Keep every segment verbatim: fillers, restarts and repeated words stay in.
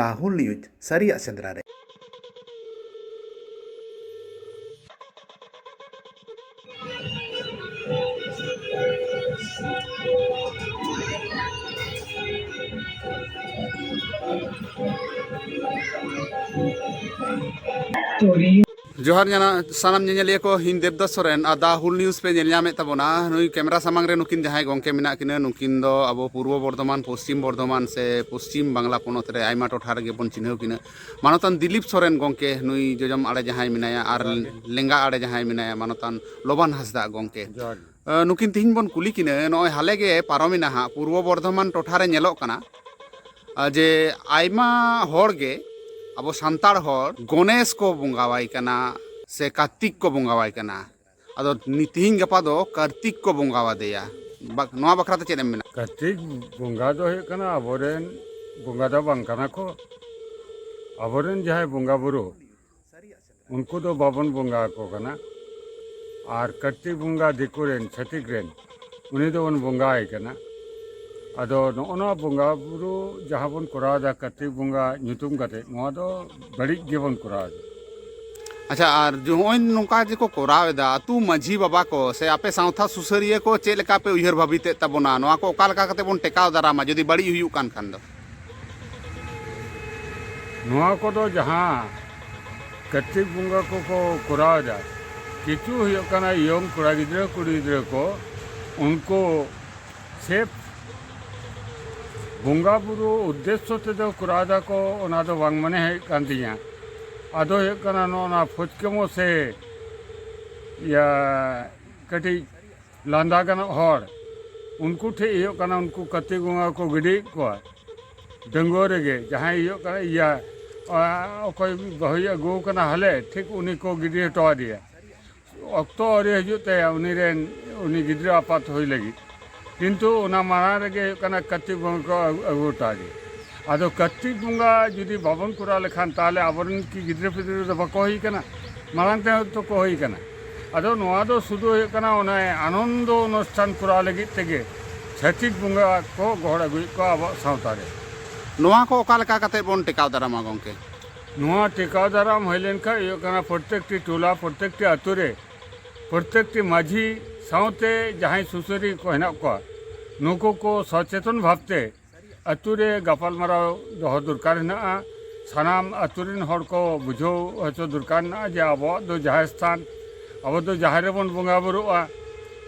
ᱟᱦᱩᱞ news, ᱥᱟᱹᱨᱤᱭᱟᱜ ᱥᱮᱸᱫᱽᱨᱟ ᱨᱮ᱾ ᱡᱚᱦᱟᱨ ᱧᱟᱱᱟ-, ᱥᱟᱱᱟᱢ ᱧᱮᱧᱮᱞᱤᱭᱟᱹ ᱠᱚ, ᱤᱧ ᱫᱮᱵᱫᱟᱥ ᱥᱚᱨᱮᱱ ᱟᱨ ᱫᱟ ᱦᱩᱞ ᱱᱤᱭᱩᱡᱽ ᱯᱮ ᱧᱮᱞ ᱧᱟᱢᱮᱫ ᱛᱟᱵᱚᱱᱟ᱾ ᱱᱩᱭ ᱠᱮᱢᱮᱨᱟ ᱥᱟᱢᱟᱝ ᱨᱮ ᱱᱩᱠᱤᱱ ᱡᱟᱦᱟᱸᱭ ᱜᱚᱝᱠᱮ ᱢᱮᱱᱟᱜ ᱠᱤᱱᱟ, ᱱᱩᱠᱤᱱ ᱫᱚ ᱟᱵᱚ ᱯᱩᱨᱵᱚ ᱵᱚᱨᱫᱷᱚᱢᱟᱱ, ᱯᱚᱥᱪᱤᱢ ᱵᱚᱨᱫᱷᱚᱢᱟᱱ ᱥᱮ ᱯᱚᱥᱪᱤᱢ ᱵᱟᱝᱞᱟ ᱯᱚᱱᱚᱛ ᱨᱮ ᱟᱭᱢᱟ ᱴᱚᱴᱷᱟ ᱨᱮᱜᱮ ᱵᱚᱱ ᱪᱤᱱᱦᱟᱹᱣ ᱠᱤᱱᱟ᱾ ᱢᱟᱱᱚᱛᱟᱱ ᱫᱤᱞᱤᱯ ᱥᱚᱨᱮᱱ ᱜᱚᱝᱠᱮ, ᱱᱩᱭ ᱡᱚᱡᱚᱢ ᱟᱲᱮ ᱡᱟᱦᱟᱸᱭ ᱢᱮᱱᱟᱭᱟ, ᱟᱨ ᱡᱚᱦᱟᱨ ᱜᱮ᱾ ᱞᱮᱸᱜᱟ ᱟᱲᱮ ᱡᱟᱦᱟᱸᱭ ᱢᱮᱱᱟᱭᱟ, ᱢᱟᱱᱚᱛᱟᱱ ᱞᱚᱵᱟᱱ ᱦᱟᱸᱥᱫᱟᱜ ᱜᱚᱝᱠᱮ᱾ ᱡᱚᱦᱟᱨ ᱜᱮ᱾ ᱟᱸ, ᱱᱩᱠᱤᱱ ᱛᱤᱦᱤᱧ ᱵᱚᱱ ᱠᱩᱞᱤ ᱠᱤᱱᱟ, ᱱᱚᱜᱼᱚᱭ ᱦᱟᱞᱮ ᱜᱮ ᱯᱟᱨᱚᱢᱮᱱᱟ ᱦᱟᱸᱜ, ᱯᱩᱨᱵᱚ ᱵᱚᱨᱫᱷᱚᱢᱟᱱ ᱴᱚᱴᱷᱟ ᱨᱮ ᱧᱮᱞᱚᱜ ᱠᱟᱱᱟ, ᱟᱸ, ᱡᱮ ᱟᱭᱢᱟ ᱦᱚᱲ ᱜᱮ, ᱟᱵᱚ ᱥᱟᱱᱛᱟᱲ ᱦᱚᱲ, ᱜᱚᱱᱮᱥ ᱠᱚ ᱵᱚᱸᱜᱟᱣᱟᱭ ᱠᱟᱱᱟ ᱥᱮ ᱠᱟᱨᱛᱤᱠ ᱠᱚ ᱵᱚᱸᱜᱟᱣᱟᱭ ᱠᱟᱱᱟ᱾ ᱟᱫᱚ ᱱᱤ-, ᱛᱤᱦᱤᱧ ᱜᱟᱯᱟ ᱫᱚ ᱠᱟᱨᱛᱤᱠ ᱠᱚ ᱵᱚᱸᱜᱟᱣᱟᱫᱮᱭᱟ᱾ ᱵᱟ-, ᱱᱚᱣᱟ ᱵᱟᱠᱷᱨᱟ ᱛᱮ ᱪᱮᱫ ᱮᱢ ᱢᱮᱱᱟ? ᱠᱟᱨᱛᱤᱠ ᱵᱚᱸᱜᱟ ᱫᱚ ᱦᱩᱭᱩᱜ ᱠᱟᱱᱟ, ᱟᱵᱚᱨᱮᱱ ᱵᱚᱸᱜᱟ ᱫᱚ ᱵᱟᱝ ᱠᱟᱱᱟ ᱠᱚ᱾ ᱟᱵᱚᱨᱮᱱ ᱡᱟᱦᱟᱸᱭ ᱵᱚᱸᱜᱟ ᱵᱩᱨᱩ, ᱩᱱᱠᱩ ᱫᱚ ᱵᱟᱵᱚᱱ ᱵᱚᱸᱜᱟ ᱟᱠᱚ ᱠᱟᱱᱟ᱾ ᱟᱨ ᱠᱟᱨᱛᱤᱠ ᱵᱚᱸᱜᱟ ᱫᱤᱠᱩ ᱨᱮᱱ, ᱪᱷᱟᱹᱛᱤᱠ ᱨᱮᱱ, ᱩᱱᱤ ᱫᱚᱵᱚᱱ ᱵᱚᱸᱜᱟ ᱟᱭ ᱠᱟᱱᱟ᱾ ᱟᱫᱚ ᱱᱚᱜᱼᱚ ᱱᱚᱣᱟ ᱵᱚᱸᱜᱟ ᱵᱩᱨᱩ ᱡᱟᱦᱟᱸ ᱵᱚᱱ ᱠᱚᱨᱟᱣ ᱮᱫᱟ ᱠᱟᱨᱛᱤᱠ ᱵᱚᱸᱜᱟ ᱧᱩᱛᱩᱢ ᱠᱟᱛᱮ, ᱱᱚᱣᱟ ᱫᱚ ᱵᱟᱹᱲᱤᱡ ᱜᱮᱵᱚᱱ ᱠᱚᱨᱟᱣ ᱮᱫᱟ᱾ ᱟᱪᱪᱷᱟ, ᱟᱨ ᱡᱚ-, ᱱᱚᱜᱼᱚᱭ ᱱᱚᱝᱠᱟ ᱡᱮᱠᱚ ᱠᱚᱨᱟᱣ ᱮᱫᱟ, ᱟᱹᱛᱩ ᱢᱟᱹᱡᱷᱤ ᱵᱟᱵᱟ ᱠᱚ ᱥᱮ ᱟᱯᱮ ᱥᱟᱶᱛᱟ ᱥᱩᱥᱟᱹᱨᱤᱭᱟᱹ ᱠᱚ ᱪᱮᱫ ᱞᱮᱠᱟ ᱯᱮ ᱩᱭᱦᱟᱹᱨ ᱵᱷᱟᱵᱤᱛᱮᱫ ᱛᱟᱵᱚᱱᱟ? ᱱᱚᱣᱟ ᱠᱚ ᱚᱠᱟ ᱞᱮᱠᱟ ᱠᱟᱛᱮ ᱵᱚᱱ ᱴᱮᱠᱟᱣ ᱫᱟᱨᱟᱢᱟ ᱡᱩᱫᱤ ᱵᱟᱹᱲᱤᱡ ᱦᱩᱭᱩᱜ ᱠᱟᱱ ᱠᱷᱟᱱ ᱫᱚ? ᱱᱚᱣᱟ ᱠᱚᱫᱚ ᱡᱟᱦᱟᱸ ᱠᱟᱨᱛᱤᱠ ᱵᱚᱸᱜᱟ ᱠᱚᱠᱚ ᱠᱚᱨᱟᱣ ᱮᱫᱟ, ᱠᱤᱪᱷᱩ ᱦᱩᱭᱩᱜ ᱠᱟᱱᱟ ᱤᱭᱚᱝ ᱠᱚᱲᱟ ᱜᱤᱫᱽᱨᱟᱹ ᱠᱩᱲᱤ ᱜᱤᱫᱽᱨᱟᱹ ᱠᱚ, ᱩᱱᱠᱩ ᱥᱮᱯ ᱵᱚᱸᱜᱟ ᱵᱩᱨᱩ ᱩᱫᱽᱫᱮᱥᱥᱚ ᱛᱮᱫᱚ ᱠᱚᱨᱟᱣ ᱫᱟᱠᱚ, ᱚᱱᱟ ᱫᱚ ᱵᱟᱝ ᱢᱚᱱᱮ ᱦᱩᱭᱩᱜ ᱠᱟᱱ ᱛᱤᱧᱟᱹ᱾ ᱟᱫᱚ ᱦᱩᱭᱩᱜ ᱠᱟᱱᱟ ᱱᱚᱜᱼᱚ ᱱᱟ ᱯᱷᱚᱪᱠᱮᱢᱚ ᱥᱮ ᱤᱭᱟᱹ ᱠᱟᱹᱴᱤᱡ ᱞᱟᱸᱫᱟ ᱜᱟᱱᱚᱜ ᱦᱚᱲ, ᱩᱱᱠᱩ ᱴᱷᱮᱡ ᱦᱩᱭᱩᱜ ᱠᱟᱱᱟ, ᱩᱱᱠᱩ ᱠᱟᱨᱛᱤᱠ ᱵᱚᱸᱜᱟ ᱠᱚ ᱜᱤᱰᱤᱭᱮᱫ ᱠᱚᱣᱟ᱾ ᱰᱟᱺᱜᱩᱣᱟᱹ ᱨᱮᱜᱮ ᱡᱟᱦᱟᱸᱭ ᱦᱩᱭᱩᱜ ᱠᱟᱱᱟ, ᱤᱭᱟᱹ, ᱟ, ᱚᱠᱚᱭ ᱵᱟᱹᱦᱩᱭ ᱟᱹᱜᱩ ᱟᱠᱟᱱᱟ ᱦᱟᱞᱮ, ᱴᱷᱤᱠ ᱩᱱᱤ ᱠᱚ ᱜᱤᱰᱤ ᱦᱚᱴᱚ ᱟᱫᱮᱭᱟ᱾ ᱚᱠᱛᱚ ᱟᱹᱣᱨᱤ ᱦᱤᱡᱩᱜ ᱛᱟᱭᱟ ᱩᱱᱤ ᱨᱮᱱ, ᱩᱱᱤ ᱜᱤᱫᱽᱨᱟᱹ ᱟᱯᱟᱛ ᱦᱩᱭ ᱞᱟᱹᱜᱤᱫ, ᱠᱤᱱᱛᱩ ᱚᱱᱟ ᱢᱟᱲᱟᱝ ᱨᱮᱜᱮ ᱦᱩᱭᱩᱜ ᱠᱟᱱᱟ ᱠᱟᱨᱛᱤᱠ ᱵᱚᱸᱜᱟ ᱠᱚ ᱟᱹᱜᱩ, ᱟᱹᱜᱩ ᱦᱚᱴᱚ ᱟᱫᱮᱭᱟ᱾ ᱟᱫᱚ ᱠᱟᱨᱛᱤᱠ ᱵᱚᱸᱜᱟ ᱡᱩᱫᱤ ᱵᱟᱵᱚᱱ ᱠᱚᱨᱟᱣ ᱞᱮᱠᱷᱟᱱ, ᱛᱟᱦᱚᱞᱮ ᱟᱵᱚᱨᱮᱱ ᱠᱤ ᱜᱤᱫᱽᱨᱟᱹ ᱯᱤᱫᱽᱨᱟᱹ ᱫᱚ ᱵᱟᱠᱚ ᱦᱩᱭ ᱠᱟᱱᱟ? ᱢᱟᱲᱟᱝ ᱛᱮᱦᱚᱸ ᱛᱚ ᱠᱚ ᱦᱩᱭ ᱠᱟᱱᱟ᱾ ᱟᱫᱚ ᱱᱚᱣᱟ ᱫᱚ ᱥᱩᱫᱷᱩ ᱦᱩᱭᱩᱜ ᱠᱟᱱᱟ ᱚᱱᱮ ᱟᱱᱚᱱᱫᱚ ᱚᱱᱩᱥᱴᱷᱟᱱ ᱠᱚᱨᱟᱣ ᱞᱟᱹᱜᱤᱫ ᱛᱮᱜᱮ ᱪᱷᱟᱹᱛᱤᱠ ᱵᱚᱸᱜᱟ ᱠᱚ ᱜᱚᱦᱚᱲ ᱟᱹᱜᱩᱭᱮᱫ ᱠᱚᱣᱟ ᱟᱵᱚᱣᱟᱜ ᱥᱟᱶᱛᱟ ᱨᱮ᱾ ᱱᱚᱣᱟ ᱠᱚ ᱚᱠᱟ ᱞᱮᱠᱟ ᱠᱟᱛᱮ ᱵᱚᱱ ᱴᱮᱠᱟᱣ ᱫᱟᱨᱟᱢᱟ ᱜᱚᱢᱠᱮ? ᱱᱚᱣᱟ ᱴᱮᱠᱟᱣ ᱫᱟᱨᱟᱢ ᱦᱩᱭ ᱞᱮᱱᱠᱷᱟᱱ ᱦᱩᱭᱩᱜ ᱠᱟᱱᱟ, ᱯᱨᱚᱛᱮᱠᱴᱤ ᱴᱚᱞᱟ, ᱯᱨᱚᱛᱮᱠᱴᱤ ᱟᱛᱳ ᱨᱮ, ᱯᱨᱚᱛᱮᱠᱴᱤ ᱢᱟᱹᱡᱷᱤ ᱥᱟᱶᱛᱮ ᱡᱟᱦᱟᱸᱭ ᱥᱩᱥᱟᱹᱨᱤᱭᱟᱹ ᱠᱚ ᱦᱮᱱᱟᱜ ᱠᱚᱣᱟ, ᱱᱩᱠᱩ ᱠᱚ ᱥᱚᱪᱮᱛᱚᱱ ᱵᱷᱟᱵᱽᱛᱮ ᱟᱛᱳ ᱨᱮ ᱜᱟᱯᱟᱞᱢᱟᱨᱟᱣ ᱫᱚᱦᱚ ᱫᱚᱨᱠᱟᱨ ᱦᱮᱱᱟᱜᱼᱟ᱾ ᱥᱟᱱᱟᱢ ᱟᱛᱳ ᱨᱮᱱ ᱦᱚᱲ ᱠᱚ ᱵᱩᱡᱷᱟᱹᱣ ᱦᱚᱪᱚ ᱫᱚᱨᱠᱟᱨ ᱦᱮᱱᱟᱜᱼᱟ ᱡᱮ ᱟᱵᱚᱣᱟᱜ ᱫᱚ ᱡᱟᱦᱮᱨ ᱥᱛᱷᱟᱱ, ᱟᱵᱚ ᱫᱚ ᱡᱟᱦᱮᱨ ᱨᱮᱵᱚᱱ ᱵᱚᱸᱜᱟ ᱵᱩᱨᱩᱜᱼᱟ᱾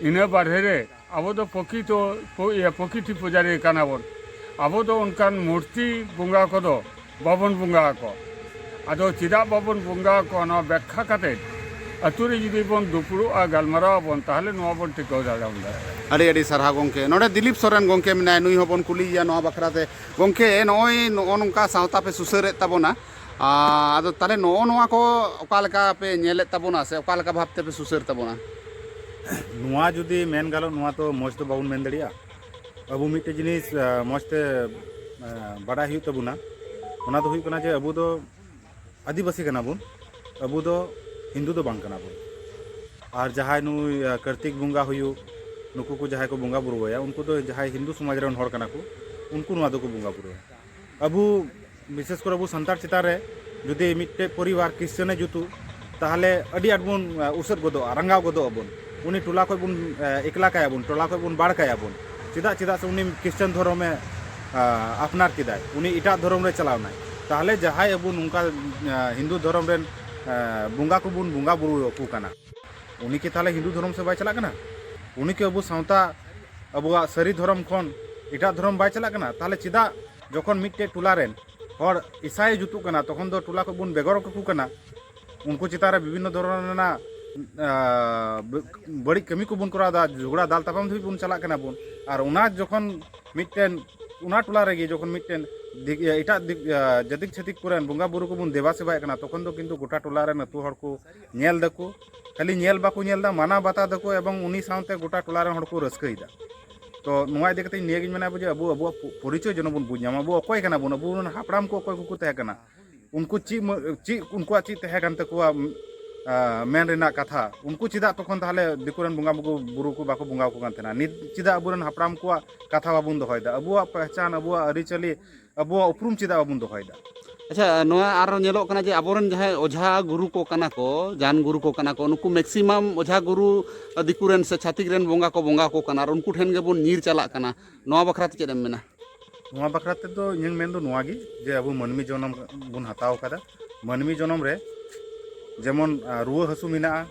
ᱤᱱᱟᱹ ᱵᱟᱨᱦᱮ ᱨᱮ ᱟᱵᱚ ᱫᱚ ᱯᱨᱚᱠᱤᱛᱚ ᱯᱨᱚᱠᱤᱛᱤ ᱯᱩᱡᱟᱨᱤ ᱠᱟᱱᱟ ᱵᱚᱱ᱾ ᱟᱵᱚ ᱫᱚ ᱚᱱᱠᱟᱱ ᱢᱩᱨᱛᱤ ᱵᱚᱸᱜᱟ ᱠᱚᱫᱚ ᱵᱟᱵᱚᱱ ᱵᱚᱸᱜᱟ ᱟᱠᱚ᱾ ᱟᱫᱚ ᱪᱮᱫᱟᱜ ᱵᱟᱵᱚᱱ ᱵᱚᱸᱜᱟ ᱟᱠᱚ, ᱱᱚᱣᱟ ᱵᱮᱠᱠᱷᱟ ᱠᱟᱛᱮ ᱟᱛᱳ ᱨᱮ ᱡᱩᱫᱤ ᱵᱚᱱ ᱫᱩᱯᱲᱩᱵᱼᱟ, ᱜᱟᱞᱢᱟᱨᱟᱣ ᱟᱵᱚᱱ, ᱛᱟᱦᱚᱞᱮ ᱱᱚᱣᱟ ᱵᱚᱱ ᱴᱤᱠᱟᱹᱣ ᱫᱟᱲᱮᱭᱟᱜᱼᱟ᱾ ᱟᱹᱰᱤ ᱟᱹᱰᱤ ᱥᱟᱨᱦᱟᱣ ᱜᱚᱢᱠᱮ᱾ ᱱᱚᱰᱮ ᱫᱤᱞᱤᱯ ᱥᱚᱨᱮᱱ ᱜᱚᱢᱠᱮ ᱢᱮᱱᱟᱭᱟ, ᱱᱩᱭ ᱦᱚᱸᱵᱚᱱ ᱠᱩᱞᱤᱭᱮᱭᱟ ᱱᱚᱣᱟ ᱵᱟᱠᱷᱨᱟ ᱛᱮ᱾ ᱜᱚᱢᱠᱮ, ᱱᱚᱜᱼᱚᱭ ᱱᱚᱜᱼᱚ ᱱᱚᱝᱠᱟ ᱥᱟᱶᱛᱟ ᱯᱮ ᱥᱩᱥᱟᱹᱨᱮᱫ ᱛᱟᱵᱚᱱᱟ, ᱟᱨ ᱟᱫᱚ ᱛᱟᱦᱚᱞᱮ ᱱᱚᱜᱼᱚ ᱱᱚᱣᱟ ᱠᱚ ᱚᱠᱟ ᱞᱮᱠᱟ ᱯᱮ ᱧᱮᱞᱮᱫ ᱛᱟᱵᱚᱱᱟ ᱥᱮ ᱚᱠᱟ ᱞᱮᱠᱟ ᱵᱷᱟᱵᱽ ᱛᱮᱯᱮ ᱥᱩᱥᱟᱹᱨ ᱛᱟᱵᱚᱱᱟ? ᱱᱚᱣᱟ ᱡᱩᱫᱤ ᱢᱮᱱ ᱜᱟᱱᱚᱜ, ᱱᱚᱣᱟ ᱛᱚ ᱢᱚᱡᱽ ᱫᱚ ᱵᱟᱵᱚᱱ ᱢᱮᱱ ᱫᱟᱲᱮᱭᱟᱜᱼᱟ᱾ ᱟᱵᱚ ᱢᱤᱫᱴᱮᱡ ᱡᱤᱱᱤᱥ ᱢᱚᱡᱽ ᱛᱮ ᱵᱟᱰᱟᱭ ᱦᱩᱭᱩᱜ ᱛᱟᱵᱚᱱᱟ᱾ ᱚᱱᱟ ᱫᱚ ᱦᱩᱭᱩᱜ ᱠᱟᱱᱟ ᱡᱮ ᱟᱵᱚ ᱫᱚ ᱟᱹᱫᱤᱵᱟᱹᱥᱤ ᱠᱟᱱᱟ ᱵᱚᱱ, ᱟᱵᱚ ᱫᱚ ᱦᱤᱱᱫᱩ ᱫᱚ ᱵᱟᱝ ᱠᱟᱱᱟ ᱵᱚᱱ᱾ ᱟᱨ ᱡᱟᱦᱟᱸᱭ ᱱᱩᱭ ᱠᱟᱨᱛᱤᱠ ᱵᱚᱸᱜᱟ ᱦᱩᱭᱩᱜ, ᱱᱩᱠᱩ ᱠᱚ ᱡᱟᱦᱟᱸᱭ ᱠᱚ ᱵᱚᱸᱜᱟ ᱵᱩᱨᱩ ᱟᱭᱟ, ᱩᱱᱠᱩ ᱫᱚ ᱡᱟᱦᱟᱸᱭ ᱦᱤᱱᱫᱩ ᱥᱚᱢᱟᱡᱽ ᱨᱮᱱ ᱦᱚᱲ ᱠᱟᱱᱟ ᱠᱚ, ᱩᱱᱠᱩ ᱱᱚᱣᱟ ᱫᱚᱠᱚ ᱵᱚᱸᱜᱟ ᱵᱩᱨᱩᱭᱟ᱾ ᱟᱵᱚ, ᱵᱤᱥᱮᱥ ᱠᱚᱨᱮ ᱟᱵᱚ ᱥᱟᱱᱛᱟᱲ ᱪᱮᱛᱟᱱ ᱨᱮ ᱡᱩᱫᱤ ᱢᱤᱫᱴᱮᱡ ᱯᱚᱨᱤᱵᱟᱨ ᱠᱷᱨᱤᱥᱪᱟᱱᱮ ᱡᱩᱛᱩ, ᱛᱟᱦᱚᱞᱮ ᱟᱹᱰᱤ ᱟᱸᱴ ᱵᱚᱱ ᱩᱥᱟᱹᱫ ᱜᱚᱫᱚᱜᱼᱟ, ᱨᱟᱸᱜᱟᱣ ᱜᱚᱫᱚᱜ ᱟᱵᱚᱱ᱾ ᱩᱱᱤ ᱴᱚᱞᱟ ᱠᱷᱚᱡ ᱵᱚᱱ ᱮᱠᱞᱟ ᱠᱟᱭᱟ ᱵᱚᱱ, ᱴᱚᱞᱟ ᱠᱷᱚᱡ ᱵᱚᱱ ᱵᱟᱲ ᱠᱟᱭᱟ ᱵᱚᱱ᱾ ᱪᱮᱫᱟᱜ? ᱪᱮᱫᱟᱜ ᱥᱮ ᱩᱱᱤ ᱠᱷᱨᱤᱥᱪᱟᱱ ᱫᱷᱚᱨᱚᱢᱮ ᱟᱯᱱᱟᱨ ᱠᱮᱫᱟᱭ, ᱩᱱᱤ ᱮᱴᱟᱜ ᱫᱷᱚᱨᱚᱢ ᱨᱮ ᱪᱟᱞᱟᱣ ᱮᱱᱟᱭ᱾ ᱛᱟᱦᱚᱞᱮ ᱡᱟᱦᱟᱸᱭ ᱟᱵᱚ ᱱᱚᱝᱠᱟ ᱦᱤᱱᱫᱩ ᱫᱷᱚᱨᱚᱢ ᱨᱮᱱ ᱵᱚᱸᱜᱟ ᱠᱚᱵᱚᱱ ᱵᱚᱸᱜᱟ ᱵᱩᱨᱩ ᱟᱠᱚ ᱠᱟᱱᱟ, ᱩᱱᱤ ᱠᱤ ᱛᱟᱦᱚᱞᱮ ᱦᱤᱱᱫᱩ ᱫᱷᱚᱨᱚᱢ ᱥᱮᱫ ᱵᱟᱭ ᱪᱟᱞᱟᱜ ᱠᱟᱱᱟ? ᱩᱱᱤ ᱠᱤ ᱟᱵᱚ ᱥᱟᱶᱛᱟ, ᱟᱵᱚᱣᱟᱜ ᱥᱟᱹᱨᱤ ᱫᱷᱚᱨᱚᱢ ᱠᱷᱚᱱ ᱮᱴᱟᱜ ᱫᱷᱚᱨᱚᱢ ᱵᱟᱭ ᱪᱟᱞᱟᱜ ᱠᱟᱱᱟ? ᱛᱟᱦᱚᱞᱮ ᱪᱮᱫᱟᱜ ᱡᱚᱠᱷᱚᱱ ᱢᱤᱫᱴᱮᱡ ᱴᱚᱞᱟ ᱨᱮᱱ ᱦᱚᱲ ᱤᱥᱟᱭᱮ ᱡᱩᱛᱩᱜ ᱠᱟᱱᱟ, ᱛᱚᱠᱷᱚᱱ ᱫᱚ ᱴᱚᱞᱟ ᱠᱷᱚᱡ ᱵᱚᱱ ᱵᱮᱜᱚᱨ ᱠᱟᱠᱚ ᱠᱟᱱᱟ? ᱩᱱᱠᱩ ᱪᱮᱛᱟᱱ ᱨᱮ ᱵᱤᱵᱷᱤᱱᱱᱚ ᱫᱷᱚᱨᱚᱱ ᱨᱮᱱᱟᱜ ᱵᱟᱹᱲᱤᱡ ᱠᱟᱹᱢᱤ ᱠᱚᱵᱚᱱ ᱠᱚᱨᱟᱣ ᱮᱫᱟ, ᱡᱷᱚᱜᱽᱲᱟ ᱫᱟᱞ ᱛᱟᱯᱟᱢ ᱫᱷᱟᱹᱵᱤᱡ ᱵᱚᱱ ᱪᱟᱞᱟᱜ ᱠᱟᱱᱟ ᱵᱚᱱ᱾ ᱟᱨ ᱚᱱᱟ ᱡᱚᱠᱷᱚᱱ ᱢᱤᱫᱴᱮᱱ, ᱚᱱᱟ ᱴᱚᱞᱟ ᱨᱮᱜᱮ ᱡᱚᱠᱷᱚᱱ ᱢᱤᱫᱴᱮᱱ ᱮᱴᱟᱜ ᱡᱟᱹᱛᱤᱠ ᱪᱷᱟᱹᱛᱤᱠ ᱠᱚᱨᱮᱱ ᱵᱚᱸᱜᱟ ᱵᱩᱨᱩ ᱠᱚᱵᱚᱱ ᱫᱮᱵᱟ ᱥᱮᱵᱟᱭᱮᱫ ᱠᱟᱱᱟ, ᱛᱚᱠᱷᱚᱱ ᱫᱚ ᱠᱤᱱᱛᱩ ᱜᱚᱴᱟ ᱴᱚᱞᱟ ᱨᱮᱱ ᱟᱹᱛᱩ ᱦᱚᱲ ᱠᱚ ᱧᱮᱞ ᱫᱟᱠᱚ, ᱠᱷᱟᱹᱞᱤ ᱧᱮᱞ ᱵᱟᱠᱚ ᱧᱮᱞ ᱮᱫᱟ, ᱢᱟᱱᱟᱣ ᱵᱟᱛᱟᱣ ᱫᱟᱠᱚ, ᱮᱵᱚᱝ ᱩᱱᱤ ᱥᱟᱶᱛᱮ ᱜᱚᱴᱟ ᱴᱚᱞᱟ ᱨᱮᱱ ᱦᱚᱲ ᱠᱚ ᱨᱟᱹᱥᱠᱟᱹᱭᱮᱫᱟ᱾ ᱛᱚ ᱱᱚᱣᱟ ᱤᱫᱤ ᱠᱟᱛᱮ ᱱᱤᱭᱟᱹᱜᱤᱧ ᱢᱮᱱᱟ ᱡᱮ ᱟᱵᱚ ᱟᱵᱚᱣᱟᱜ ᱯᱚᱨᱤᱪᱚᱭ ᱡᱮᱱᱚ ᱵᱚᱱ ᱵᱩᱡᱽ ᱧᱟᱢᱟ, ᱟᱵᱚ ᱚᱠᱚᱭ ᱠᱟᱱᱟ ᱵᱚᱱ, ᱟᱵᱚ ᱨᱮᱱ ᱦᱟᱯᱲᱟᱢ ᱠᱚ ᱚᱠᱚᱭ ᱠᱚᱠᱚ ᱛᱟᱦᱮᱸ ᱠᱟᱱᱟ, ᱩᱱᱠᱩ ᱪᱮᱫ ᱪᱮᱫ ᱩᱱᱠᱩᱣᱟᱜ ᱪᱮᱫ ᱛᱟᱦᱮᱸ ᱠᱟᱱ ᱛᱟᱠᱚᱣᱟ, ᱟᱸ, ᱢᱮᱱ ᱨᱮᱱᱟᱜ ᱠᱟᱛᱷᱟ, ᱩᱱᱠᱩ ᱪᱮᱫᱟᱜ ᱛᱚᱠᱷᱚᱱ ᱛᱟᱦᱚᱞᱮ ᱫᱤᱠᱩ ᱨᱮᱱ ᱵᱚᱸᱜᱟ ᱵᱩᱨᱩ, ᱵᱩᱨᱩ ᱠᱚ ᱵᱟᱠᱚ ᱵᱚᱸᱜᱟ ᱟᱠᱚ ᱠᱟᱱ ᱛᱟᱦᱮᱱᱟ? ᱱᱤᱛ ᱪᱮᱫᱟᱜ ᱟᱵᱚᱨᱮᱱ ᱦᱟᱯᱲᱟᱢ ᱠᱚᱣᱟᱜ ᱠᱟᱛᱷᱟ ᱵᱟᱵᱚᱱ ᱫᱚᱦᱚᱭᱮᱫᱟ? ᱟᱵᱚᱣᱟᱜ ᱯᱮᱦᱪᱟᱱ, ᱟᱵᱚᱣᱟᱜ ᱟᱹᱨᱤᱪᱟᱹᱞᱤ, ᱟᱵᱚᱣᱟᱜ ᱩᱯᱨᱩᱢ ᱪᱮᱫᱟᱜ ᱵᱟᱵᱚᱱ ᱫᱚᱦᱚᱭᱮᱫᱟ? ᱟᱪᱪᱷᱟ, ᱱᱚᱣᱟ ᱟᱨᱚ ᱧᱮᱞᱚᱜ ᱠᱟᱱᱟ ᱡᱮ ᱟᱵᱚᱨᱮᱱ ᱡᱟᱦᱟᱸᱭ ᱚᱡᱷᱟ ᱜᱩᱨᱩ ᱠᱚ ᱠᱟᱱᱟ ᱠᱚ, ᱡᱟᱱ ᱜᱩᱨᱩ ᱠᱚ ᱠᱟᱱᱟ ᱠᱚ, ᱱᱩᱠᱩ maximum ᱚᱡᱷᱟ ᱜᱩᱨᱩ ᱫᱤᱠᱩ ᱨᱮᱱ ᱥᱮ ᱪᱷᱟᱹᱛᱤᱠ ᱨᱮᱱ ᱵᱚᱸᱜᱟ ᱠᱚ ᱵᱚᱸᱜᱟ ᱟᱠᱚ ᱠᱟᱱᱟ ᱟᱨ ᱩᱱᱠᱩ ᱴᱷᱮᱱ ᱜᱮᱵᱚᱱ ᱧᱤᱨ ᱪᱟᱞᱟᱜ ᱠᱟᱱᱟ᱾ ᱱᱚᱣᱟ ᱵᱟᱠᱷᱨᱟ ᱛᱮ ᱪᱮᱫ ᱮᱢ ᱢᱮᱱᱟ? ᱱᱚᱣᱟ ᱵᱟᱠᱷᱨᱟ ᱛᱮᱫᱚ ᱤᱧᱟᱹᱝ ᱢᱮᱱ ᱫᱚ ᱱᱚᱣᱟ ᱜᱮ, ᱡᱮ ᱟᱵᱚ ᱢᱟᱹᱱᱢᱤ ᱡᱚᱱᱚᱢ ᱵᱚᱱ ᱦᱟᱛᱟᱣ ᱟᱠᱟᱫᱟ᱾ ᱢᱟᱹᱱᱢᱤ ᱡᱚᱱᱚᱢ ᱨᱮ ᱡᱮᱢᱚᱱ, ᱟᱸ, ᱨᱩᱣᱟᱹ ᱦᱟᱹᱥᱩ ᱢᱮᱱᱟᱜᱼᱟ,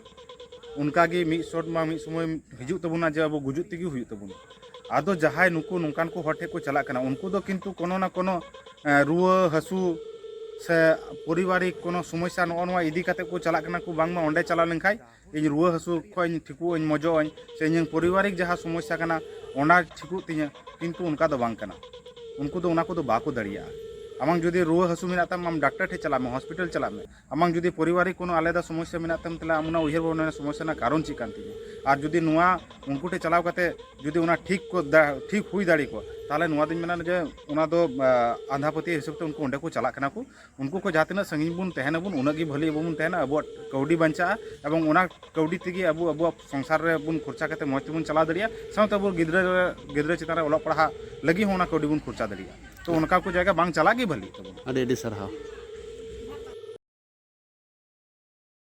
ᱚᱱᱠᱟ ᱜᱮ ᱢᱤᱫ ᱥᱚᱴ ᱢᱟ ᱢᱤᱫ ᱥᱚᱢᱚᱭ ᱦᱤᱡᱩᱜ ᱛᱟᱵᱚᱱᱟ ᱡᱮ ᱟᱵᱚ ᱜᱩᱡᱩᱜ ᱛᱮᱜᱮ ᱦᱩᱭᱩᱜ ᱛᱟᱵᱚᱱᱟ᱾ ᱟᱫᱚ ᱡᱟᱦᱟᱸᱭ ᱱᱩᱠᱩ ᱱᱚᱝᱠᱟᱱ ᱠᱚ ᱦᱚᱲ ᱴᱷᱮᱱ ᱠᱚ ᱪᱟᱞᱟᱜ ᱠᱟᱱᱟ, ᱩᱱᱠᱩ ᱫᱚ ᱠᱤᱱᱛᱩ ᱠᱳᱱᱳ ᱱᱟ ᱠᱳᱱᱳ, ᱟᱸ, ᱨᱩᱣᱟᱹ ᱦᱟᱹᱥᱩ ᱥᱮ ᱯᱟᱨᱤᱵᱟᱨᱤᱠ ᱠᱳᱱᱳ ᱥᱚᱢᱚᱥᱥᱟ, ᱱᱚᱜᱼᱚ ᱱᱚᱣᱟ ᱤᱫᱤ ᱠᱟᱛᱮ ᱠᱚ ᱪᱟᱞᱟᱜ ᱠᱟᱱᱟ ᱠᱚ, ᱵᱟᱝᱢᱟ ᱚᱸᱰᱮ ᱪᱟᱞᱟᱣ ᱞᱮᱱᱠᱷᱟᱱ ᱤᱧ ᱨᱩᱣᱟᱹ ᱦᱟᱹᱥᱩ ᱠᱷᱚᱱ ᱤᱧ ᱴᱷᱤᱠᱚᱜ ᱟᱹᱧ, ᱢᱚᱡᱚᱜ ᱟᱹᱧ, ᱥᱮ ᱤᱧᱟᱹᱝ ᱯᱟᱨᱤᱵᱟᱨᱤᱠ ᱡᱟᱦᱟᱸ ᱥᱚᱢᱚᱥᱥᱟ ᱠᱟᱱᱟ, ᱚᱱᱟ ᱴᱷᱤᱠᱚᱜ ᱛᱤᱧᱟᱹ, ᱠᱤᱱᱛᱩ ᱚᱱᱠᱟ ᱫᱚ ᱵᱟᱝ ᱠᱟᱱᱟ᱾ ᱩᱱᱠᱩ ᱫᱚ ᱚᱱᱟ ᱠᱚᱫᱚ ᱵᱟᱠᱚ ᱫᱟᱲᱮᱭᱟᱜᱼᱟ᱾ ᱟᱢᱟᱝ ᱡᱩᱫᱤ ᱨᱩᱣᱟᱹ ᱦᱟᱹᱥᱩ ᱢᱮᱱᱟᱜ ᱛᱟᱢᱟ, ᱟᱢ ᱰᱟᱠᱛᱟᱨ ᱴᱷᱮᱱ ᱪᱟᱞᱟᱜ ᱢᱮ, ᱦᱚᱥᱯᱤᱴᱟᱞ ᱪᱟᱞᱟᱜ ᱢᱮ᱾ ᱟᱢᱟᱝ ᱡᱩᱫᱤ ᱯᱟᱨᱤᱵᱟᱨᱤᱠ ᱠᱳᱱᱳ ᱟᱞᱟᱫᱟ ᱥᱚᱢᱚᱥᱥᱟ ᱢᱮᱱᱟᱜ ᱛᱟᱢ, ᱛᱟᱦᱞᱮ ᱟᱢ ᱚᱱᱟ ᱩᱭᱦᱟᱹᱨ ᱵᱷᱟᱵᱽᱱᱟ ᱨᱮᱱᱟᱜ ᱥᱚᱢᱚᱥᱥᱟ ᱨᱮᱱᱟᱜ ᱠᱟᱨᱚᱱ ᱪᱮᱫ ᱠᱟᱱ ᱛᱤᱧᱟᱹ? ᱟᱨ ᱡᱩᱫᱤ ᱱᱚᱣᱟ ᱩᱱᱠᱩ ᱴᱷᱮᱱ ᱪᱟᱞᱟᱣ ᱠᱟᱛᱮ ᱡᱩᱫᱤ ᱚᱱᱟ ᱴᱷᱤᱠ ᱠᱚ ᱫᱟ-, ᱴᱷᱤᱠ ᱦᱩᱭ ᱫᱟᱲᱮ ᱠᱚᱣᱟ, ᱛᱟᱦᱞᱮ ᱱᱚᱣᱟ ᱫᱚᱧ ᱢᱮᱱᱟ ᱡᱮ ᱚᱱᱟ ᱫᱚ, ᱟ, ᱟᱸᱫᱷᱟ ᱯᱟᱹᱛᱭᱟᱹᱣ ᱦᱤᱥᱟᱹᱵ ᱛᱮ ᱩᱱᱠᱩ ᱚᱸᱰᱮ ᱠᱚ ᱪᱟᱞᱟᱜ ᱠᱟᱱᱟ ᱠᱚ᱾ ᱩᱱᱠᱩ ᱠᱚ ᱡᱟᱦᱟᱸ ᱛᱤᱱᱟᱹᱜ ᱥᱟᱺᱜᱤᱧ ᱵᱚᱱ ᱛᱟᱦᱮᱱᱟᱵᱚᱱ, ᱩᱱᱟᱹᱜ ᱜᱮ ᱵᱷᱟᱹᱞᱤ ᱟᱵᱚ ᱵᱚᱱ ᱛᱟᱦᱮᱱᱟ, ᱟᱵᱚᱣᱟᱜ ᱠᱟᱹᱣᱰᱤ ᱵᱟᱧᱪᱟᱜᱼᱟ, ᱮᱵᱚᱝ ᱚᱱᱟ ᱠᱟᱹᱣᱰᱤ ᱛᱮᱜᱮ ᱟᱵᱚ ᱟᱵᱚᱣᱟᱜ ᱥᱚᱝᱥᱟᱨ ᱨᱮ ᱵᱚᱱ ᱠᱷᱚᱨᱪᱟ ᱠᱟᱛᱮ ᱢᱚᱡᱽ ᱛᱮᱵᱚᱱ ᱪᱟᱞᱟᱣ ᱫᱟᱲᱮᱭᱟᱜᱼᱟ, ᱥᱟᱶᱛᱮ ᱟᱵᱚ ᱜᱤᱫᱽᱨᱟᱹ, ᱜᱤᱫᱽᱨᱟᱹ ᱪᱮᱛᱟᱱ ᱨᱮ ᱚᱞᱚᱜ ᱯᱟᱲᱦᱟᱜ ᱞᱟᱹᱜᱤᱫ ᱦᱚᱸ ᱚᱱᱟ ᱠᱟᱹᱣᱰᱤ ᱵᱚᱱ ᱠᱷᱚᱨᱪᱟ ᱫᱟᱲᱮᱭᱟᱜᱼᱟ᱾ ᱛᱚ ᱚᱱᱠᱟ ᱠᱚ ᱡᱟᱭᱜᱟ ᱵᱟᱝ ᱪᱟᱞᱟᱜ ᱜᱮ ᱵᱷᱟᱹᱞᱤ ᱛᱟᱵᱚᱱᱟ᱾ ᱟᱹᱰᱤ ᱟᱹᱰᱤ ᱥᱟᱨᱦᱟᱣ᱾